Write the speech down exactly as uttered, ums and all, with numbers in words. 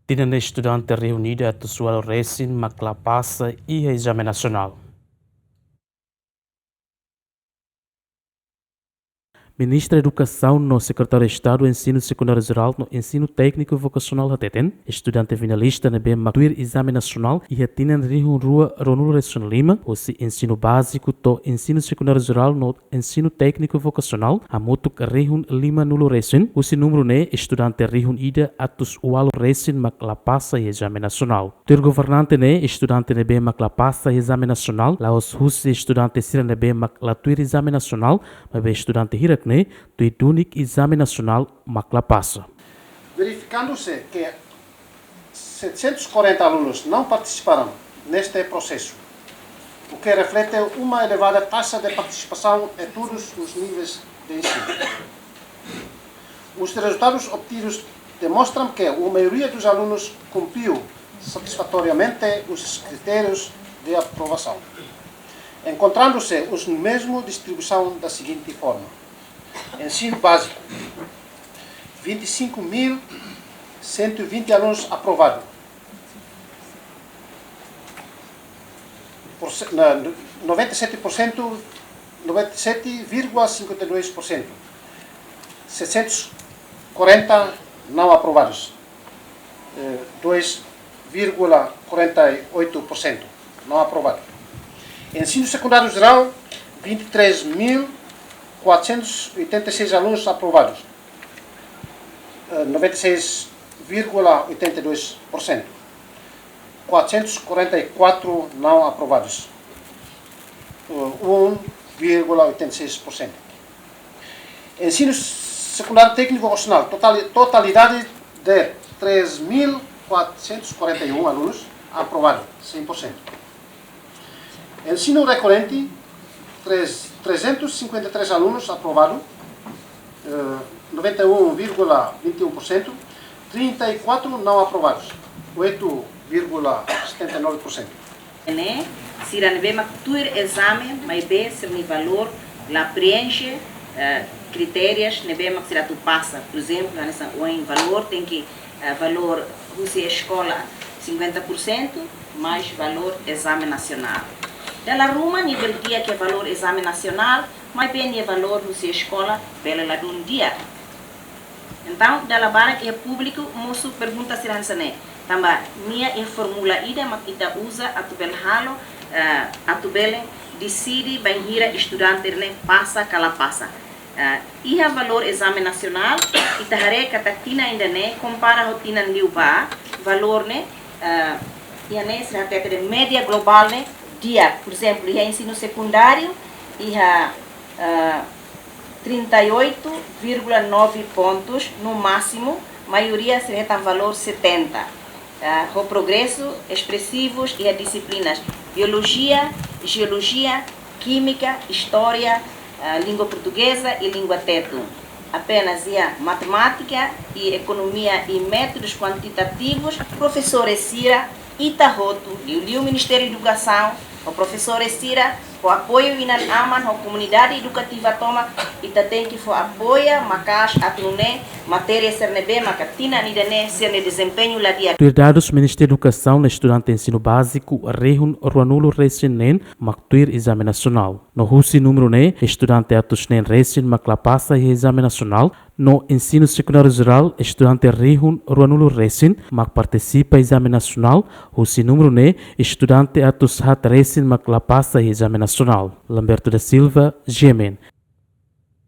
Tinan ne'e estudante rihun ida atus ualu resin mak la pasa iha ezame nasionál. Ministra Edukasaun no Sekretáriu Estadu Ensinu Sekundáriu Jerál no Ensinu Tékniku Vokasionál hateten, estudante finalista ne'ebé mak tuir ezame nasionál iha tinan rihun rua ruanulu resin lima, husi ensinu báziku to'o ensinu sekundáriu jerál no ensinu tékniku vokasionál, hamutuk rihun limanulu resin, husi númeru ne'e estudante rihun ida atus ualu resin mak la pasa iha ezame nasionál. Tuir governante ne'e, estudante ne'ebé mak la pasa iha ezame nasionál, la'ós husi estudante sira ne'ebé mak la tuir ezame nasionál, maibé estudante hirak ne'e, tuir duni ezame nasionál mak la pasa. Verificando-se que setecentos e quarenta alunos não participaram neste processo, o que reflete uma elevada taxa de participação em todos os níveis de ensino. Os resultados obtidos demonstram que a maioria dos alunos cumpriu satisfatoriamente os critérios de aprovação, encontrando-se os mesmos distribuição da seguinte forma: ensino básico, vinte e cinco mil cento e vinte alunos aprovados, por ce-, na, noventa e sete por cento, noventa e sete vírgula cinquenta e dois por cento, seiscentos e quarenta não aprovados, eh, dois vírgula quarenta e oito por cento não aprovado. Ensino secundário geral, vinte e três mil quatrocentos e oitenta e seis alunos aprovados, eh, noventa e seis vírgula oitenta e dois por cento. Quatrocentos e quarenta e quatro não aprovados, eh, um vírgula oitenta e seis por cento. Ensino secundário técnico vocacional, totali-, totalidade de três mil quatrocentos e quarenta e um alunos aprovado, cem por cento. Ensino recorrente, três, trezentos e cinquenta e três alunos aprovado, eh, noventa e um vírgula vinte e um por cento, trinta e quatro não aprovados, oito vírgula setenta e nove por cento. Ne'e, sira ne'ebé mak tuir ezame, maibé sira-nia valór la preenxe, eh, kritérius ne'ebé mak sira atu pasa. Por ezemplu, hanesan ohin valór tenke, eh, valór husi eskola cinquenta por cento, mais valór ezame nasionál. Dala ruma nivel di'ak iha valór ezame nasionál, maibé nia valór husi eskola bele ladún di'ak. Entaun, dala barak iha públiku mosu pergunta sira hanesan ne'e. Tanba nia iha fórmula ida mak ita uza atu bele halo, eh, atu bele deside bainhira estudante ne'e pasa ka la pasa. Eh, iha valór ezame nasionál, ita haree katak tinan ida-ne'e kompara ho tinan liubá, valór ne'e, eh, iha ne'e sira hatete dehan média globál ne'e di'ak. Por ezemplu, iha ensinu sekundáriu, iha, eh, trinta e oito vírgula nove pontos, no másimu, maioria sira hetan valór setenta. Ah, ho progresu espresivus iha dixiplinas biolojia, jeolojia, kímika, istória, ah, língua portugeza i língua tetun. Apenas iha matemátika i ekonomia i métodus kuantitativus, profesores sira, ita hotu, liuliu Ministériu Edukasaun, ho profesores sira, fó apoiu inan-aman ho komunidade edukativa tomak, ita tenke fó apoiu maka'as atu nune'e matéria sira ne'ebé maka tinan ida-ne'e sira-nia dezempeñu la di'ak. Tuir dadus Ministériu Edukasaun, estudante ensinu báziku rihun ruanulu resin neen mak tuir ezame nasionál. No husi númeru ne'e, estudante atus neen resin mak la pasa iha ezame nasionál, no ensinu sekundáriu jerál, estudante rihun ruanulu resin mak partisipa ezame nasionál, husi númeru ne'e, estudante atus haat resin mak la pasa iha ezame nasionál. Lamberto da Silva, G M N.